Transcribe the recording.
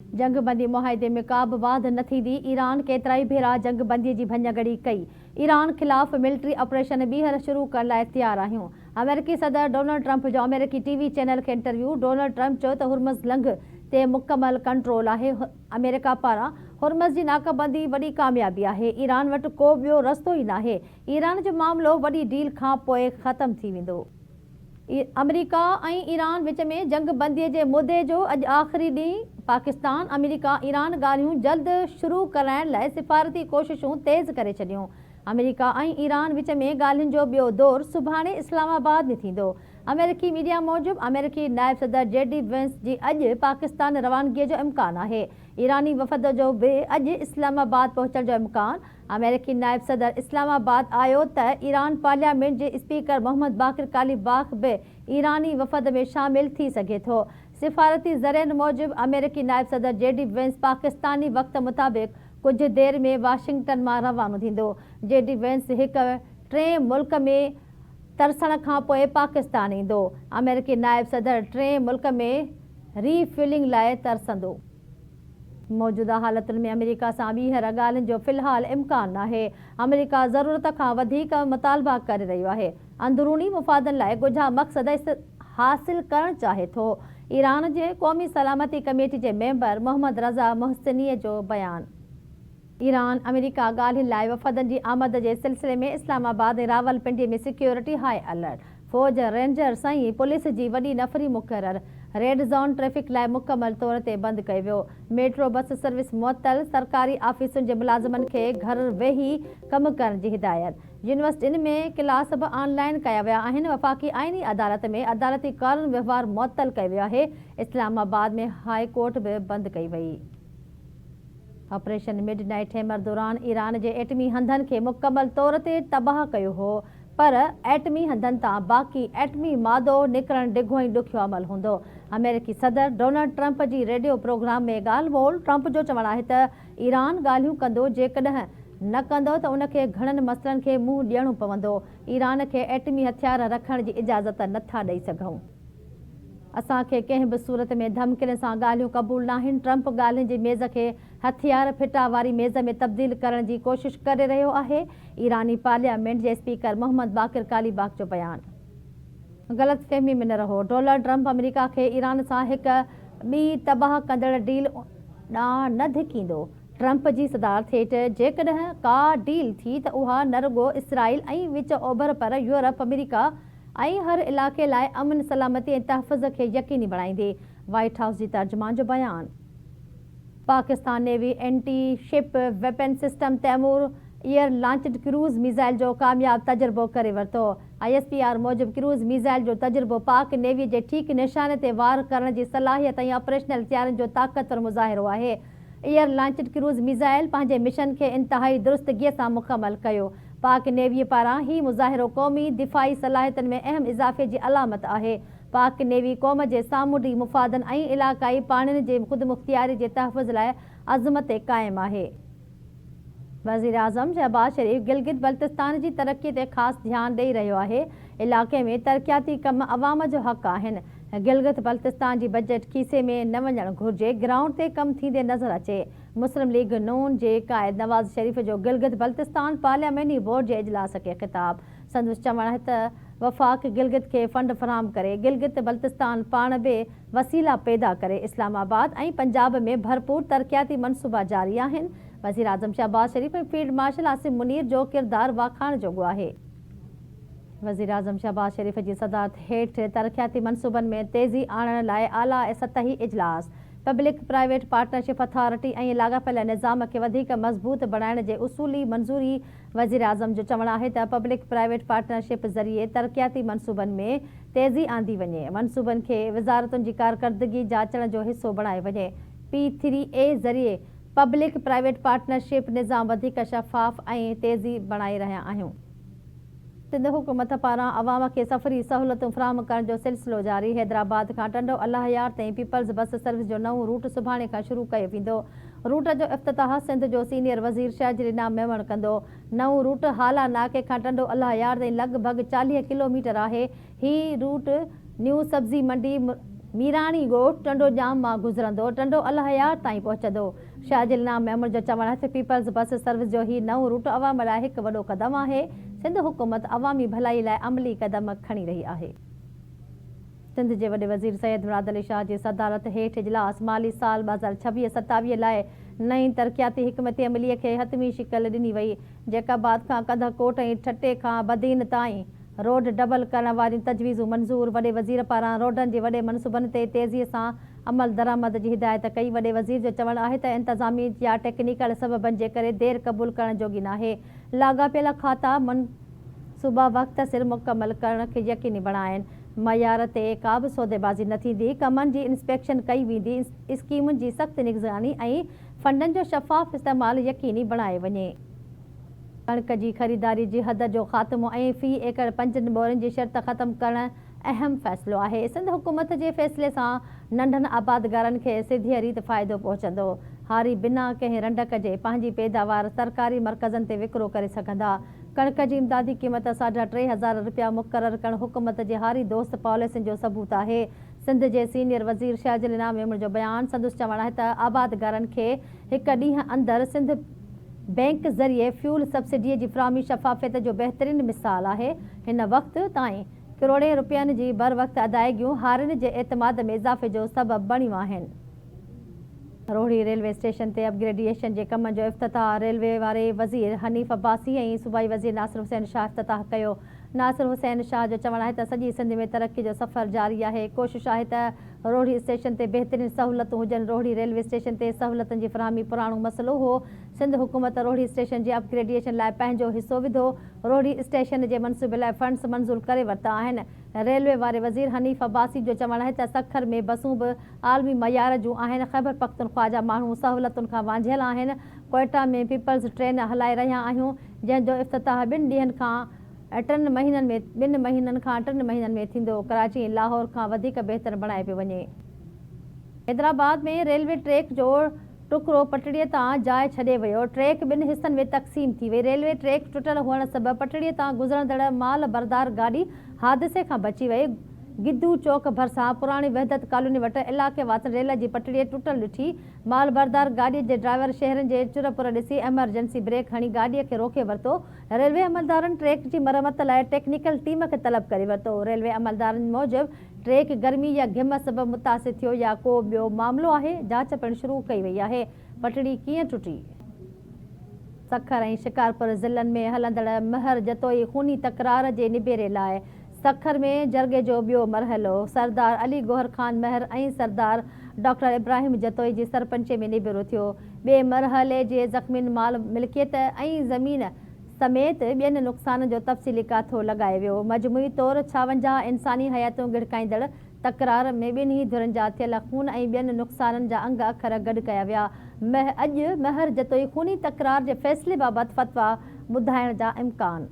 جنگ بندي معاهدي ۾ ڪا به واڌ نه ٿيندي، ايران ڪيترائي ڀيرا جنگ بندي جي ڀڃڪڙي ڪئي، ايران خلاف ملٽري آپريشن ٻيهر شروع ڪرڻ لاء تيار آهيون، آمريڪي صدر ڊونلڊ ٽرمپ جو آمريڪي ٽي وي چينل کي انٽرويو، ڊونلڊ ٽرمپ چيو ته هرمز لنگهه تي مڪمل ڪنٽرول آهي، آمريڪا پاران هرمز جي ناڪابندي وڏي ڪاميابي آهي، ايران وٽ ڪو ٻيو رستو ئي ناهي، ايران جو معاملو وڏي ڊيل کانپوء ختم ٿي ويندو. آمريڪا ۽ ايران وچ ۾ جنگ بندي جي مدي جو اڄ آخري ڏينهن، پاڪستان آمريڪا ايران ڳالهيون جلد شروع ڪرائڻ لاء سفارتي ڪوششون تيز ڪري ڇڏيون، آمريڪا ۽ ايران وچ ۾ ڳالهين جو ٻيو دور سڀاڻي اسلام آباد ۾ ٿيندو، آمريڪي ميڊيا موجب آمريڪي نائب صدر جي ڊي وينس جي اڄ پاڪستان روانگي جو امڪان آهي، ايراني وفد جو به اڄ اسلام آباد پهچڻ جو امڪان، آمريڪي نائب صدر اسلام آباد آيو ته ايران پارليامينٽ جي اسپيڪر محمد باقر قاليباف به ايراني وفد ۾ شامل ٿي سگهي ٿو. سفارتي ذريعن موجب آمريڪي نائب صدر جي ڊي وينس پاڪستاني وقت مطابق ڪجهه دير ۾ واشنگٽن مان روانو ٿيندو. جي ڊي وينس هڪ ٽئين ملڪ ۾ ترسڻ کانپوء پاڪستان ايندو. آمريڪي نائب صدر ٽئين ملڪ ۾ ري فيولنگ لاء ترسندو. موجوده حالتن ۾ آمريڪا سان ٻيهر ڳالهين جو في الحال امڪان ناهي، آمريڪا ضرورت کان وڌيڪ مطالبا ڪري رهيو آهي، اندروني مفادن لاء ڳجها مقصد حاصل ڪرڻ چاهي ٿو، ايران جي قومي سلامتي ڪميٽي جي ميمبر محمد رضا محسني جو بيان. ايران آمريڪا ڳالهين لاء وفدن جي آمد جي سلسلي ۾ اسلام آباد ۽ راولپنڊي ۾ سيڪيورٽي هاء الرٽ، فوج، رينجرز ۽ پوليس جي وڏي نفري مقرر، ريڊ زون ٽريفڪ لاء مڪمل طور تي بند ڪيو ويو، ميٽرو بس سروس معطل، سرڪاري آفيسن جي ملازمن کي گهر ويهي ڪم ڪرڻ جي هدايت، يونيورسٽين ۾ ڪلاس به آن لائن ڪيا ويا آهن، وفاقي آئيني عدالت ۾ عدالتي قانون وهنوار معطل ڪيو ويو آهي، اسلام آباد ۾ هاء ڪورٽ به بند ڪئي وئي. آپريشن مڊ نائيٽ هيمر دوران ايران جي ايٽمي هنڌن کي مڪمل طور تي تباهه ڪيو هو پر ايٽمي هنڌن تان باقي ايٽمي مادو نڪرڻ ڊگهو ۽ ڏکيو عمل هوندو، آمريڪي صدر ڊونلڊ ٽرمپ جي ريڊيو پروگرام ۾ ڳالهه ٻولهه، ٽرمپ جو چوڻ آهي ته ايران ڳالهيون ڪندو جيڪڏهن نه ڪندو ته ان کي گهڻن مسئلن کي منهن ڏيڻو پوندو، ايران کي ايٽمي هٿيار رکڻ جي اجازت نٿا ڏئي سگهون. اسان کي ڪنهن به صورت ۾ ڌمڪين سان ڳالهيون قبول ناهن، ٽرمپ ڳالهين جي ميز کي هٿيار ڦٽا واري ميز ۾ تبديل ڪرڻ جي ڪوشش ڪري رهيو آهي، ايراني پارليامينٽ جي اسپيڪر محمد باقر قاليباف جو بيان. غلط فهمي ۾ نه رهو، ڊونلڊ ٽرمپ آمريڪا کي ايران سان هڪ ٻي تباهه ڪندڙ ڊيل ڏانهن نه ڌڪيندو، ٽرمپ جي صدارت هيٺ جيڪڏهن ڪا ڊيل ٿي ته اها نه رڳو اسرائيل ۽ وچ اوڀر پر يورپ، آمريڪا ۽ هر علائقي لاء امن، سلامتي ۽ تحفظ کي يقيني بڻائيندي، وائيٽ هائوس جي ترجمان جو بيان. Pakistan navy anti ship weapon system Taimur air launched cruise missile جو ڪامياب تجربو ڪري ورتو. I S P R موجب ڪروز ميزائل جو تجربو پاڪ نيوي جي ٺيڪ نشاني تي وار ڪرڻ جي صلاحيت ۽ آپريشنل تيارين جو طاقتور مظاهرو آهي. ايئر لانچڊ ڪروز ميزائل پنهنجي مشن کي انتهائي درستگيء سان مڪمل ڪيو. پاڪ نيويء پاران هي مظاهرو قومي دفاعي صلاحيتن ۾ اهم اضافي جي علامت آهي. پاڪ نيوي قوم جي سامونڊي مفادن ۽ علائقائي پاڻين جي خودمختياري جي تحفظ لاء عزم تي قائم آهي. وزيراعظم شهباز شريف گلگت بلتستان جي ترقي تي خاص ڌيان ڏئي رهيو آهي، علائقي ۾ ترقياتي ڪم عوام جو حق آهن، گلگت بلتستان جي بجيٽ کيسي ۾ نه وڃڻ گهرجي، گرائونڊ تي ڪم ٿيندي نظر اچي، مسلم ليگ نون جي قائد نواز شريف جو گلگت بلتستان پارلياماني بورڊ جي اجلاس کي خطاب، سندس چوڻ آهي ته وفاق گلگت کي فنڊ فراهم ڪري، گلگت بلتستان پاڻ به وسيلا پيدا ڪري، اسلام آباد ۽ پنجاب ۾ ڀرپور ترقياتي منصوبا جاري آهن، وزيراعظم شهباز شريف ۽ فيلڊ مارشل عاصم منير جو ڪردار واکاڻ جوڳو آهي. وزيراعظم شهباز شريف جي صدارت هيٺ ترقياتي منصوبن ۾ تيزي آڻڻ لاء اعليٰ سطحي اجلاس، پبلڪ پرائيويٽ پارٽنرشپ اٿارٽي ۽ لاڳاپيل نظام کي وڌيڪ مضبوط بڻائڻ جي اصولي منظوري وزيراعظم جو چوڻ آهي ته پبلڪ پرائيويٽ پارٽنرشپ ذريعي ترقياتي منصوبن ۾ تيزي آندي وڃي، منصوبن کي وزارتن جي ڪارڪردگي جاچڻ جو حصو بڻايو وڃي، پي ٿري اي ذريعي پبلڪ پرائيويٽ پارٽنرشپ نظام وڌيڪ شفاف ۽ تيزي بڻائي رهيا آهيون. سنڌ حڪومت پاران عوام کي سفري سهولتون فراهم ڪرڻ جو سلسلو جاري، حيدرآباد کان ٽنڊو الله يار تائين پيپلز بس سروس جو نئون روٽ سڀاڻي کان شروع ڪيو ويندو، روٽ جو افتتاح سنڌ جو سينيئر وزير شهجرينا ميمڻ ڪندو، نئون روٽ هالا ناڪي کان ٽنڊو الله يار تائين لڳ ڀڳ 40 ڪلو ميٽر آهي، هي روٽ نيو سبزي منڊي ميراڻي ڳوٺ ٽنڊوڄام مان گذرندو ٽنڊو الهيار تائين پهچندو. شاهجل نام ميمڻ جو چوڻ آهي ته پيپلز بس سروس جو هي نئون روٽ عوام لاء هڪ وڏو قدم آهي، سنڌ حڪومت عوامي ڀلائي لاء عملي قدم کڻي رهي آهي. سنڌ جي وڏي وزير سيد مراد علي شاهه جي صدارت هيٺ اجلاس، مالي سال 2026 27 لاء نئين ترقياتي حڪمت عملي کي حتمي شڪل ڏني وئي، جيڪب آباد کان ڪنڌڪوٽ ۽ ٺٽي کان بدين تائين روڊ ڊبل ڪرڻ واريون تجويزون منظور، وڏي وزير پاران روڊن جي وڏي منصوبن تي تيزي سان عملدرآمد جي هدايت ڪئي، وڏي وزير جو چوڻ آهي ته انتظامي يا ٽيڪنيڪل سببن جي ڪري دير قبول ڪرڻ جوڳي ناهي، لاڳاپيل کاتا منصوبا وقت سر مڪمل ڪرڻ کي يقيني بڻائين، معيار تي ڪا به سوديبازي نه ٿيندي، ڪمن جي انسپيڪشن ڪئي ويندي، اسڪيمن جي سخت نگراني ۽ فنڊن جو شفاف استعمال يقيني بڻايو وڃي. ڪڻڪ جي خريداري جي حد جو خاتمو ۽ في ايڪڙ پنجن ٻورين جي شرط ختم ڪرڻ اهم فيصلو آهي. سنڌ حڪومت جي فيصلي سان ننڍن آبادگارن کي سڌيء ريت فائدو پهچندو. هاري بنا ڪنهن رنڊڪ جي پنهنجي پيداوار سرڪاري مرڪزن تي وڪرو ڪري سگهندا. ڪڻڪ جي امدادي قيمت ساڍا 3000 رپيا مقرر ڪرڻ حڪومت جي هاري دوست پاليسين جو ثبوت آهي. سنڌ جي سينيئر وزير شرجيل انعام ميمڻ جو بيان، سندس چوڻ آهي ته آبادگارن کي هڪ ڏينهن اندر سنڌ بئنڪ ذريعي فيول سبسڊي جي فراهمي شفافيت جو بهترين مثال آهي، هن وقت تائين ڪروڙين رپين جي بروقت ادائيگيون هارين جي اعتماد ۾ اضافي جو سبب بڻيون آهن. روهڙي ريلوي اسٽيشن تي اپگريڊيشن جي ڪمن جو افتتاح ريلوي واري وزير حنيف عباسي ۽ صوبائي وزير ناصر حسين شاهه افتتاح ڪيو. ناصر حسين شاهه جو چوڻ آهي ته سڄي سنڌ ۾ ترقي جو سفر جاري آهي، ڪوشش آهي ته روهڙي اسٽيشن تي بهترين سهولتون هجن، روهڙي ريلوي اسٽيشن تي سهولتن جي فراهمي پراڻو مسئلو هو، سنڌ حڪومت روهڙي اسٽيشن جي اپ گريڊيشن لاء پنهنجو حصو وڌو، روهڙي اسٽيشن جي منصوبي لاء فنڊز منظور ڪري ورتا آهن. ريلوي واري وزير حنيف عباسي جو چوڻ آهي ته سکر ۾ بسون به عالمي معيار جون آهن، خيبرپختونخوا جا ماڻهو سهولتن کان وانجهيل آهن، ڪوئيٽا ۾ پيپلز ٽرين هلائي رهيا آهيون، جنهن جو افتتاح ٻن ڏينهن کان ٽن مهينن ۾ ٻن مهينن کان ٽن مهينن ۾ ٿيندو، ڪراچي ۽ لاهور کان وڌيڪ بهتر بڻايو پيو وڃي. حيدرآباد ۾ ريلوي ٽريڪ جو ٽڪرو پٽڙي تان جاء ڇڏي ويو، ٽريڪ ٻن حصن ۾ تقسيم ٿي وئي، ريلوي ٽريڪ ٽٽل هئڻ سبب پٽڙي تان گذرندڙ مال بردار گاڏي حادثي کان بچي وئي، گدو چوڪ ڀرسان پراڻي وحدت ڪالوني وٽ علائقي واسين ريل جي پٽڙي ٽٽل ڏٺي، مال بردار گاڏيء جي ڊرائيور شهرين جي چر پر ڏسي ايمرجنسي بريڪ هڻي گاڏيء کي روڪي ورتو. ريلوي عملدارن ٽريڪ جي مرمت لاء ٽيڪنيڪل ٽيم کي طلب ڪري ورتو. ريلوي عملدارن موجب ٽريڪ گرمي يا گهم سبب متاثر ٿيو يا ڪو ٻيو معاملو آهي، جاچ پڻ شروع ڪئي وئي آهي. پٽڙي ڪيئن ٽٽي؟ سکر ۽ شڪارپور ضلعن ۾ هلندڙ مهر جتوئي خوني تڪرار جي نبيري لاء سکر ۾ جرڳي جو ٻيو مرحلو سردار علي گوهر خان مهر ۽ سردار ڊاڪٽر ابراهيم جتوئي جي سرپنچي ۾ نبيرو ٿيو. ٻئي مرحلي جي زخمين مال ملڪيت ۽ زمين سميت ٻين نقصانن جو تفصيلي ڪاٿو لڳايو ويو. مجموعي طور 56 انساني حياتيون ڳڙڪائيندڙ تڪرار ۾ ٻنهي ڌرين جا ٿيل خون ۽ ٻين نقصانن جا انگ اکر گڏ ڪيا ويا. اڄ مهر جتوئي خوني تڪرار جي فيصلي بابت فتويٰ ٻڌائڻ جا امڪان.